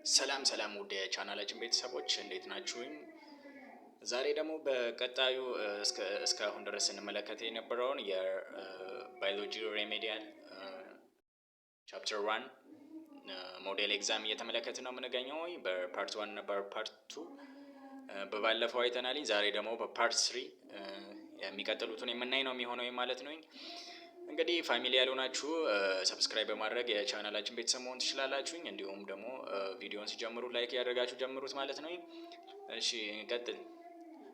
ሰላም ሰላም ውድ የቻናላችን ቤተሰቦች፣ እንዴት ናችሁኝ? ዛሬ ደግሞ በቀጣዩ እስካሁን ድረስ ስንመለከት የነበረውን የ biology remedial chapter 1 model exam እየተመለከትን ነው የምንገኘው። በ part 1 እና በ part 2 በባለፈው አይተናልኝ። ዛሬ ደግሞ በ part 3 የሚቀጥሉትን የምናይ ነው የሚሆነው ማለት ነው። እንግዲህ family ያልሆናችሁ subscribe በማድረግ የቻናላችን ቤተሰብ መሆን ትችላላችሁኝ። እንዲሁም ደግሞ ቪዲዮን ሲጀምሩ like እያደረጋችሁ ጀምሩት ማለት ነው። እሺ፣ እንቀጥል።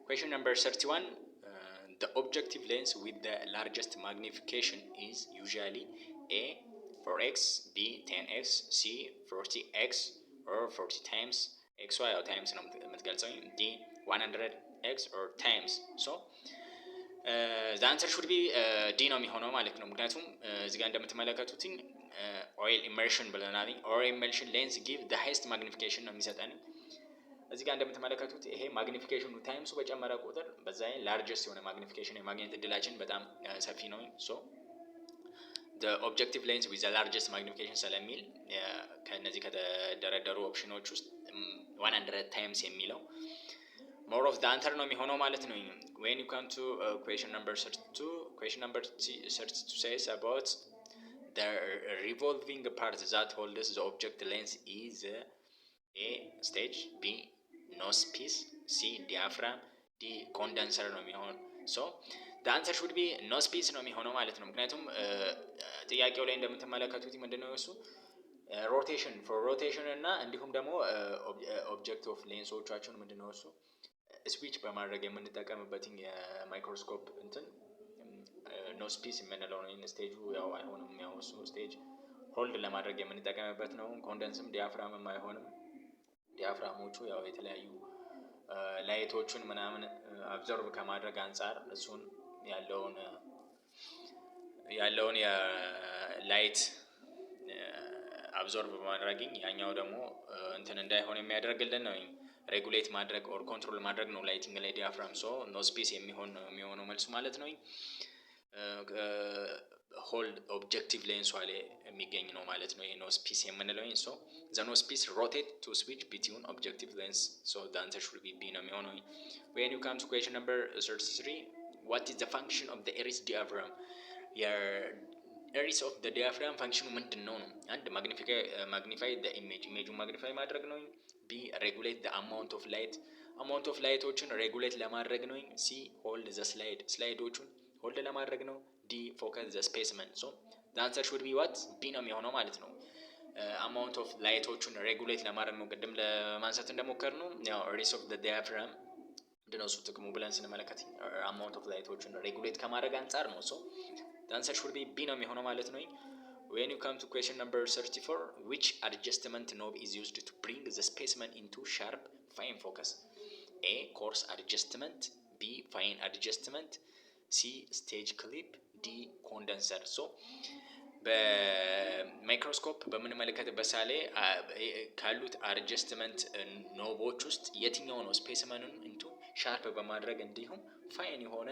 Question number 31: the objective lens with the largest magnification is usually A, 4x, B, 10x, C, 40x or 40 times፣ x ያው times ነው የምትገልጸው፣ D, 100x or times። So the answer should be D ነው የሚሆነው ማለት ነው። ምክንያቱም እዚህ ጋር እንደምትመለከቱት oil immersion ብለናል። Oil immersion lens give the highest magnification ነው የሚሰጠን። እዚህ ጋር እንደምትመለከቱት ይሄ magnification ኑ times ኡ በጨመረ ቁጥር በዛ largest የሆነ magnification የማግኘት እድላችን በጣም ሰፊ ነው። So objective lens with largest magnification ስለሚል ከእነዚህ ከተደረደሩ option ኖች ውስጥ 100 times የሚለው more of the answer ነው የሚሆነው ማለት ነው። When you come to question number 32, question number 32 says about the revolving part that holds the object lens is A, stage, B, nose piece, C, diaphragm, D, condenser ነው የሚሆን። So the answer should be nose piece ነው የሚሆነው ማለት ነው። ምክንያቱም ጥያቄው ላይ እንደምትመለከቱት ምንድነው እሱ rotation for rotation እና እንዲሁም ደግሞ object of lens ኦቻቸውን ምንድነው እሱ switch በማድረግ የምንጠቀምበት የማይክሮስኮፕ እንትን nose piece የምንለው ነው። Stage ኡ ያው አይሆንም። ያው እሱ stage hold ለማድረግ የምንጠቀምበት ነው። Condenser ም diaphragm ም አይሆንም። Diaphragm ኦቹ ያው የተለያዩ light ኦቹን ምናምን absorb ከማድረግ አንፃር እሱን ያለውን የ light absorb በማድረግ ያኛው ደግሞ እንትን እንዳይሆን የሚያደርግልን ነው። Regulate ማድረግ or control ማድረግ ነው lighting ላይ diaphragm። So nose piece የሚሆን ነው የሚሆነው መልሱ ማለት ነው። Hold objective lens ሷ ላይ የሚገኝ ነው ማለት ነው። Nose piece የምንለው፣ so the nose piece rotate to switch between objective lens, so the answer should be B ነው የሚሆነው። When you come to question number 33, what is the function of the iris diaphragm? የ iris of the diaphragm function ኑ ምንድን ነው ነው? አንድ፣ magnify the image፣ image ኡን magnify ማድረግ ነው። B, regulate the amount of light፣ amount of light ኦችን regulate ለማድረግ ነው። C, hold the slide፣ slide ኦቹን hold ለማድረግ ነው። D, focus the specimen። So the answer should be what? B ነው የሚሆነው ማለት ነው። Amount of light ኦቹን regulate ለማድረግ ነው። ቅድም ለማንሳት እንደሞከርነው ያው iris of the diaphragm ምንድነው እሱ ጥቅሙ ብለን ስንመለከት amount of light ኦችን regulate ከማድረግ አንጻር ነው። So the answer should be B ነው የሚሆነው ማለት ነው። When you come to question number 34, which adjustment knob is used to bring the specimen into sharp, fine focus? A, coarse adjustment, B, fine adjustment, C, stage clip, D, condenser። So በማይክሮስኮፕ በምንመለከትበት ሳሌ ካሉት adjustment knob ኦች ውስጥ የትኛው ነው specimen ኑን into sharp በማድረግ እንዲሁም fine የሆነ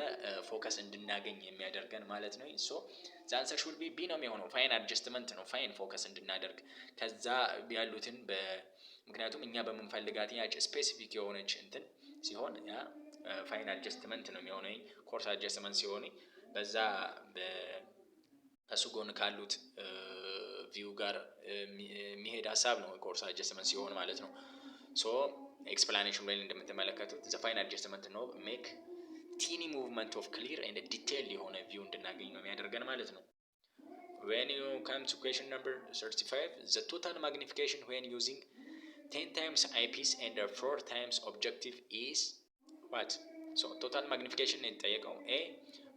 focus እንድናገኝ የሚያደርገን ማለት ነው። So the answer should be B ነው የሚሆነው። Fine adjustment ነው fine focus እንድናደርግ ከዛ ያሉትን፣ ምክንያቱም እኛ በምንፈልጋት ያች specific የሆነች እንትን ሲሆን ያ fine adjustment ነው የሚሆነው። Coarse adjustment ሲሆን በዛ ከሱ ጎን ካሉት view ጋር የሚሄድ ሀሳብ ነው coarse adjustment ሲሆን ማለት ነው። So explanation ላይ እንደምትመለከቱት the fine adjustment knob make tiny movement of clear and detail የሆነ view እንድናገኝ ነው የሚያደርገን ማለት ነው። When you come to question number 35, the total magnification when using 10 times eyepiece and 4 times objective is what? So total magnification ነው የተጠየቀው። A,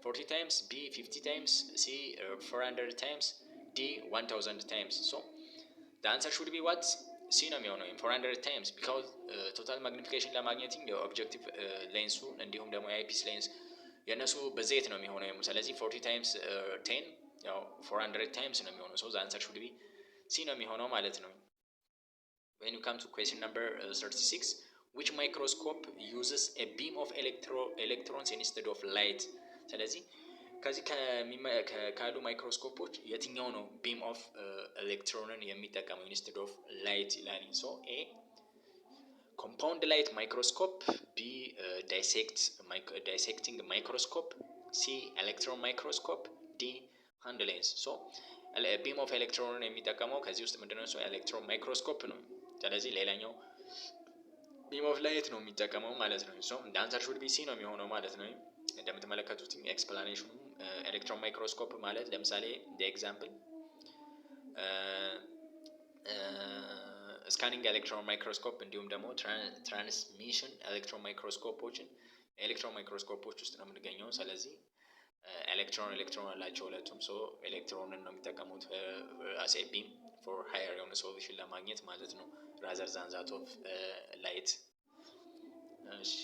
40 times, B, 50 times, C, 400 times, D, 1000 times። So the answer should be what? C ነው የሚሆነው፣ 400 times, because total magnification ለማግኘት የ objective lens ኡ እንዲሁም ደግሞ የ eyepiece lens የእነሱ ብዜት ነው የሚሆነው። ስለዚህ 40 times 10 ያው 400 times ነው የሚሆነው። So the answer should be C ነው የሚሆነው ማለት ነው። When you come to question number 36, which microscope uses a beam of electrons instead of light? ስለዚህ ከዚህ ካሉ ማይክሮስኮፖች የትኛው ነው beam of electron ን የሚጠቀመው instead of light ይላል። So A, compound light microscope፣ B, dissecting microscope፣ C, electron microscope፣ D, hand lens። So beam of electron ን የሚጠቀመው ከዚህ ውስጥ ምንድነው? So electron microscope ነው። ስለዚህ ሌላኛው beam of light ነው የሚጠቀመው ማለት ነው። So the answer should be C ነው የሚሆነው ማለት ነው። እንደምትመለከቱት explanation ኑ electron microscope ማለት ለምሳሌ እንደ example scanning electron microscope እንዲሁም ደግሞ transmission electron microscope ኦችን electron microscope ኦች ውስጥ ነው የምንገኘው። ስለዚህ electron electron አላቸው ሁለቱም። So electron ን ነው የሚጠቀሙት as a beam for higher የሆነ solution ለማግኘት ማለት ነው rather than that of light። እሺ፣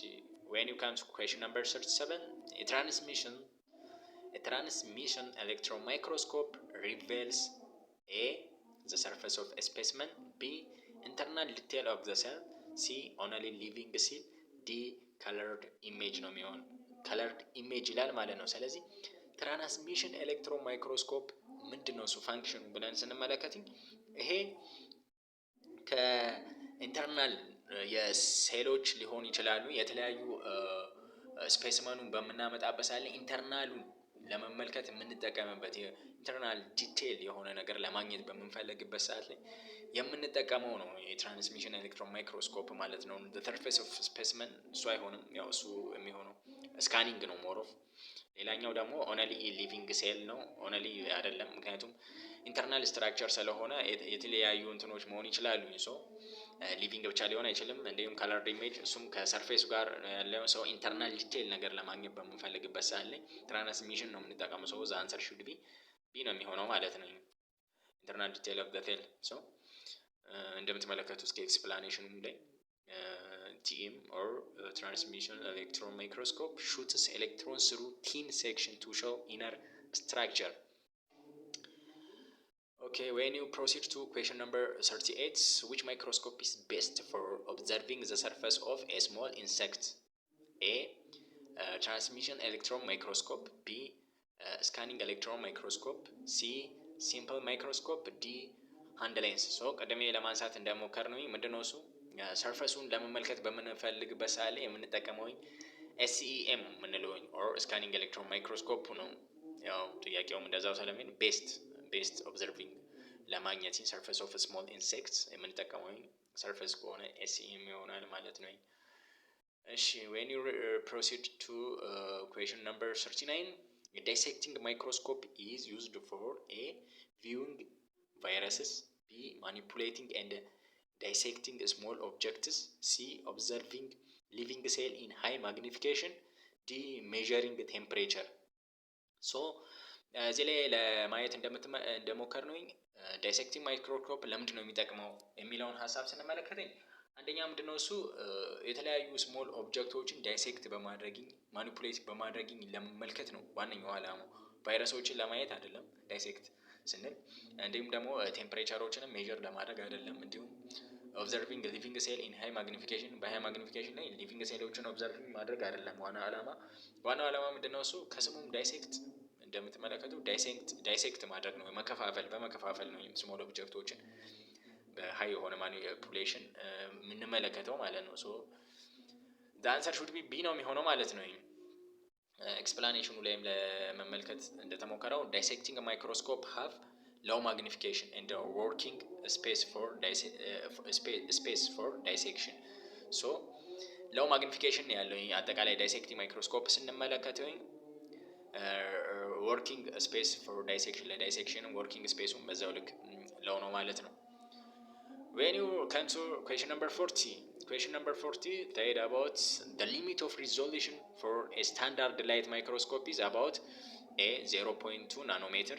when you come to question number 37, a transmission electron microscope reveals: A, the surface of a specimen፣ B, internal detail of the cell፣ C, only living cell፣ D, colored image ነው የሚሆን፣ colored image ይላል ማለት ነው። ስለዚህ transmission electron microscope ምንድን ነው እሱ function ኑ ብለን ስንመለከት ይሄ ከ internal የሴሎች ሊሆን ይችላሉ፣ የተለያዩ specimen ኑን በምናመጣበት ሰዓት ላይ internal ኡን ለመመልከት የምንጠቀምበት፣ internal detail የሆነ ነገር ለማግኘት በምንፈልግበት ሰዓት ላይ የምንጠቀመው ነው የ transmission electron microscope ማለት ነው። Surface of specimen እሱ አይሆንም፣ ያው እሱ የሚሆነው scanning ነው more of። ሌላኛው ደግሞ only living cell ነው። Only አይደለም፣ ምክንያቱም internal structure ስለሆነ የተለያዩ እንትኖች መሆን ይችላሉ። So living ብቻ ሊሆን አይችልም። እንዲሁም colored image እሱም ከ surface ኡ ጋር ያለው፣ so internal detail ነገር ለማግኘት በምንፈልግበት ሰዓት ላይ transmission ነው የምንጠቀመው። So the answer should be B ነው የሚሆነው ማለት ነው። Internal detail of the cell። So እንደምትመለከቱት እስከ explanation ኑም ላይ TEM or transmission electron microscope shoots electron through thin section to show inner structure። Okay, when you proceed to question number 38, which microscope is best for observing the surface of a small insect? A, transmission electron microscope፣ B, scanning electron microscope፣ C, simple microscope፣ D, hand lens። So ቀደም ለማንሳት እንደሞከርነው ምንድነው እሱ surface ኡን ለመመልከት በምንፈልግበት ሰዓት ላይ የምንጠቀመው SEM የምንለው or scanning electron microscope ነው። ያው ጥያቄውም እንደዛው ስለሚል best observing ለማግኘት surface of small insects የምንጠቀመው surface ከሆነ SEM ይሆናል ማለት ነው። እሺ፣ when you proceed to question number 39, dissecting microscope is used for: A, viewing viruses፣ B, manipulating and dissecting small objects፣ C, observing living cell in high magnification፣ D, measuring temperature። So እዚህ ላይ ለማየት እንደሞከርነው dissecting microscope ለምንድን ነው የሚጠቅመው የሚለውን ሀሳብ ስንመለከተኝ አንደኛ ምንድነው እሱ የተለያዩ small object ኦችን dissect በማድረግ፣ manipulate በማድረግ ለመመልከት ነው ዋነኛው አላማው። ቫይረሶችን ለማየት አይደለም dissect ስንል፣ እንዲሁም ደግሞ temperature ኦችንም measure ለማድረግ አይደለም። እንዲሁም observing living cell in high magnification፣ በ high magnification ላይ living cell ኦችን observing ማድረግ አይደለም ዋናው አላማ። ዋናው አላማ ምንድነው? እሱ ከስሙም dissect እንደምትመለከቱ dissect ማድረግ ነው፣ መከፋፈል፣ በመከፋፈል ነው small object ኦችን በ high የሆነ manipulation የምንመለከተው ማለት ነው። So the answer should be B ነው የሚሆነው ማለት ነው። Explanation ኑ ላይም ለመመልከት እንደተሞከረው dissecting microscope have low magnification and working space for dissection። So low magnification ያለው አጠቃላይ dissecting microscope ስንመለከተው working space for dissection፣ ለ dissection working space ኡን በዛው ልክ low ነው ማለት ነው። When you come to question number 40, question number 40 said about the limit of resolution for a standard light microscope is about: A, 0.2 nanometer፣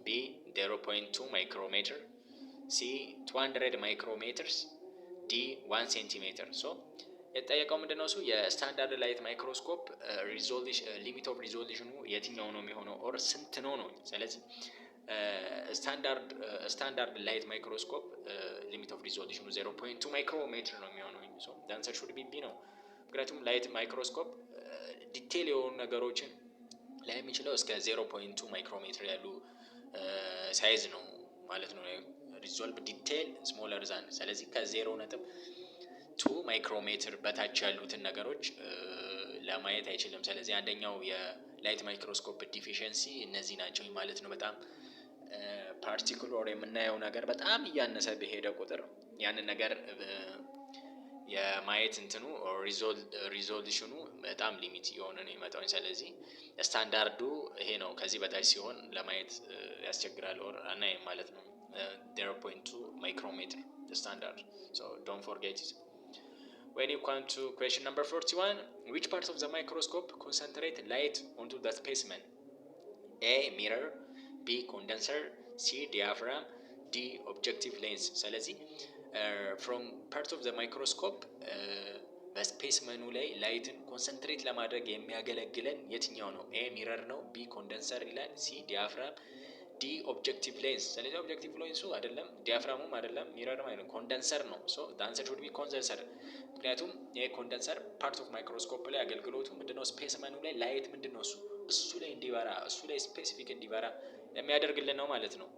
B, 0.2 micrometer፣ C, 200 micrometers፣ D, 1 centimeter። So የተጠየቀው ምንድነው? እሱ የ standard light microscope limit of resolution ኑ የትኛው ነው የሚሆነው or ስንት ነው ነው። ስለዚህ standard light microscope limit of resolution ኑ 0.2 micrometer ነው የሚሆነው። So answer should be B ነው። ምክንያቱም light microscope detail የሆኑ ነገሮችን ላይ የሚችለው እስከ 0.2 micrometer ያሉ size ነው ማለት ነው። Resolve detail smaller than፣ ስለዚህ ከ0.2 micrometer በታች ያሉትን ነገሮች ለማየት አይችልም። ስለዚህ አንደኛው የ light microscope deficiency እነዚህ ናቸው ማለት ነው። በጣም particle or የምናየው ነገር በጣም እያነሰ በሄደ ቁጥር ያንን ነገር የማየት እንትኑ resolution ኑ በጣም limit እየሆነ ነው የሚመጣው። ስለዚህ ስታንዳርዱ ይሄ ነው። ከዚህ በታች ሲሆን ለማየት ያስቸግራል or አናይም ማለት ነው። 0.2 micrometer standard, so don't forget it. When you come to question number 41, which part of the microscope concentrate light onto the specimen? A, mirror, B, condenser, C, diaphragm, D, objective lens። ስለዚህ from part of the microscope በ specimen ኑ ላይ light ን concentrate ለማድረግ የሚያገለግለን የትኛው ነው? A, mirror ነው። B, condenser ይላል። C, diaphragm፣ D, objective lens። ስለዚህ objective lens ኡ አይደለም፣ diaphragm ኡም አይደለም፣ mirror ም አይደለም፣ condenser ነው። So answer should be condenser። ምክንያቱም ይሄ condenser part of microscope ላይ አገልግሎቱ ምንድነው? Specimen ኑ ላይ light ምንድነው እሱ ላይ እንዲበራ፣ እሱ ላይ specific እንዲበራ የሚያደርግልን ነው ማለት ነው።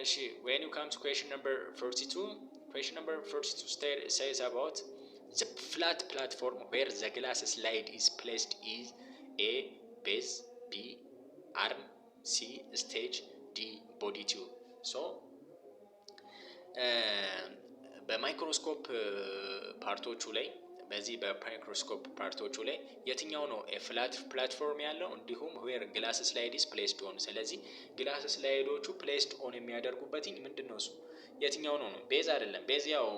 እሺ፣ when you come to question number 42, question number 42 says about the flat platform where the glass slide is placed is A, base, B, arm, C, stage, D, body tube። So በ microscope part ኦቹ ላይ፣ በዚህ በ microscope part ኦቹ ላይ የትኛው ነው flat platform ያለው እንዲሁም where glass slide is placed on? ስለዚህ glass slide ኦቹ placed on የሚያደርጉበት ምንድን ነው? እሱ የትኛው ነው ነው? Base አይደለም። Base ያው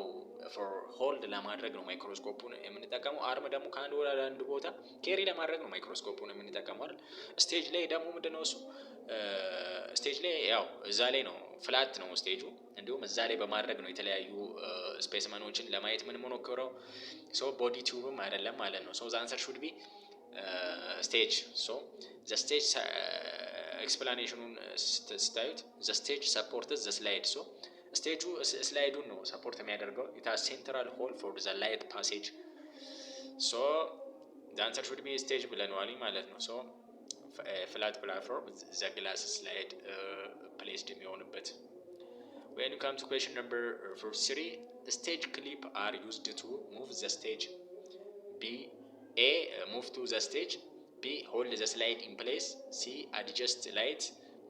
for hold ለማድረግ ነው ማይክሮስኮፑን የምንጠቀመው። Arm ደግሞ ከአንድ ወደ አንድ ቦታ carry ለማድረግ ነው ማይክሮስኮፑን የምንጠቀመው አይደል? Stage ላይ ደግሞ ምንድነው እሱ? Stage ላይ ያው እዛ ላይ ነው፣ flat ነው stage ኡ። እንዲሁም እዛ ላይ በማድረግ ነው የተለያዩ specimen ኦችን ለማየት የምንሞክረው። So body tube ም አይደለም ማለት ነው። So the answer should be stage። So the stage explanation ኑን ስታዩት the stage supports the slide። So stage ኡ slide ኡን ነው support የሚያደርገው። It has central hole for the light passage። So the answer should be stage ብለነዋል ማለት ነው። So flat platform the glass slide placed የሚሆንበት። When you come to question number 43, stage clip are used to move the stage. B, A, move to the stage, B, hold the slide in place, C, adjust light,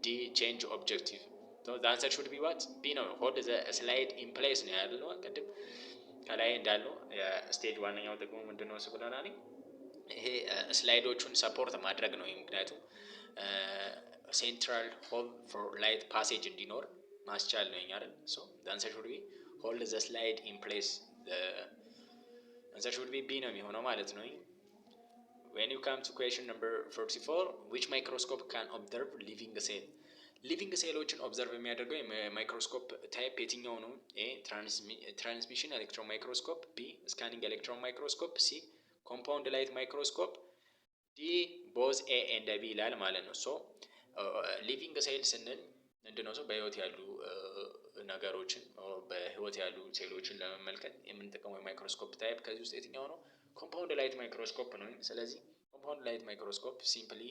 D, change objective። The answer should be what? B ነው። Hold the slide in place ነው ያልነው ቅድም ከላይ እንዳለው። የ stage ዋነኛው ጥቅሙ ምንድን ነው ብለናል። ይሄ slide ኦቹን support ማድረግ ነው። ምክንያቱም central hole for light passage እንዲኖር ማስቻል ነው አይደል? So the answer should be hold the slide in place። Answer should be B ነው የሚሆነው ማለት ነው። When you come to question number 44, which microscope can observe living cell? Living cell ኦችን observe የሚያደርገው የ microscope type የትኛው ነው? A, transmission electron microscope፣ B, scanning electron microscope፣ C, compound light microscope፣ D, both A and B ይላል ማለት ነው። So living cell ስንል ምንድነው? ሰው በህይወት ያሉ ነገሮችን፣ በህይወት ያሉ ሴሎችን ለመመልከት የምንጠቀመው የ microscope type ከዚህ ውስጥ የትኛው ነው? Compound light microscope ነው። ስለዚህ compound light microscope simply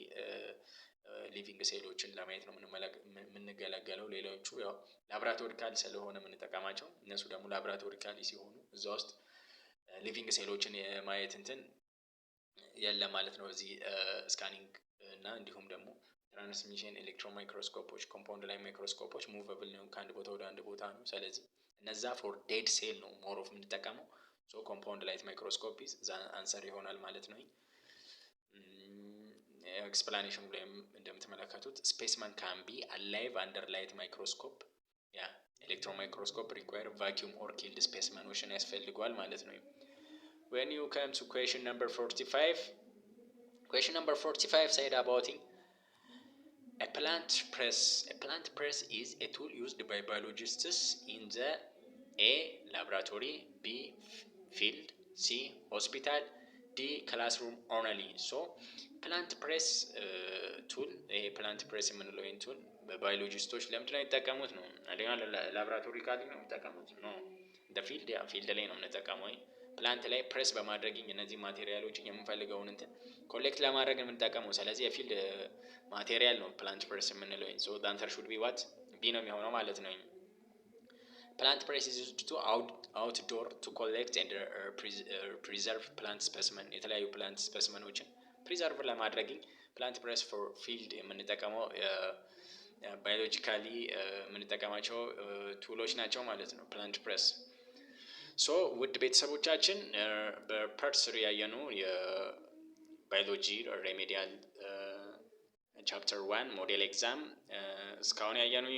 living cell ኦችን ለማየት ነው የምንገለገለው። ሌሎቹ ያው laboratorical ስለሆነ የምንጠቀማቸው፣ እነሱ ደግሞ laboratorically ሲሆኑ እዛ ውስጥ living cell ኦችን የማየት እንትን የለም ማለት ነው። እዚህ scanning እና እንዲሁም ደግሞ transmission electron microscope ኦች፣ compound light microscope ኦች movable ነው፣ ከአንድ ቦታ ወደ አንድ ቦታ ነው። ስለዚህ እነዛ for dead cell ነው more of የምንጠቀመው። So compound light microscope is answer ይሆናል ማለት ነው። Explanation ኑ ላይም እንደምትመለከቱት specimen can be alive under light microscope። Yeah, electron microscope require vacuum or killed specimen ኦችን ያስፈልገዋል ማለት ነው። When you come to question number 45, question number 45 said about a plant press. A plant press is a tool used by biologists in the A, laboratory, B, field, C, hospital, D, classroom only። So plant press tool፣ ይሄ plant press የምንለው ይህን tool በ biologist ኦች ለምንድን ነው የሚጠቀሙት ነው? አንደኛ laboratorically ነው የሚጠቀሙት ነው። እንደ field፣ ያ field ላይ ነው የምንጠቀመው። Plant ላይ ፕሬስ በማድረግ እነዚህ material ኦችን የምንፈልገውን እንትን collect ለማድረግ የምንጠቀመው። ስለዚህ የ field material ነው plant press የምንለው። So the answer should be what? B ነው የሚሆነው ማለት ነው። Plant press is used to outdoor to collect and preserve plant specimen። የተለያዩ plant specimen ኦችን preserve ለማድረግ plant press for field የምንጠቀመው biologically የምንጠቀማቸው tool ኦች ናቸው ማለት ነው። Plant press። So ውድ ቤተሰቦቻችን፣ በ part 3 ያየነው የ biology remedial chapter 1 model exam እስካሁን ያየነው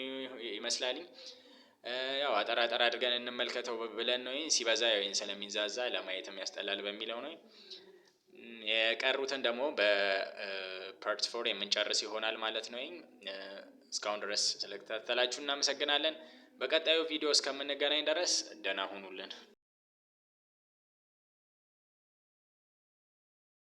ይመስላል። ያው አጠር አጠር አድርገን እንመልከተው ብለን ነው። ሲበዛ ያው ስለሚንዛዛ ለማየትም ያስጠላል በሚለው ነው። የቀሩትን ደግሞ በ part 4 የምንጨርስ ይሆናል ማለት ነው። እስካሁን ድረስ ስለተከታተላችሁ እናመሰግናለን። በቀጣዩ ቪዲዮ እስከምንገናኝ ድረስ ደህና ሁኑልን።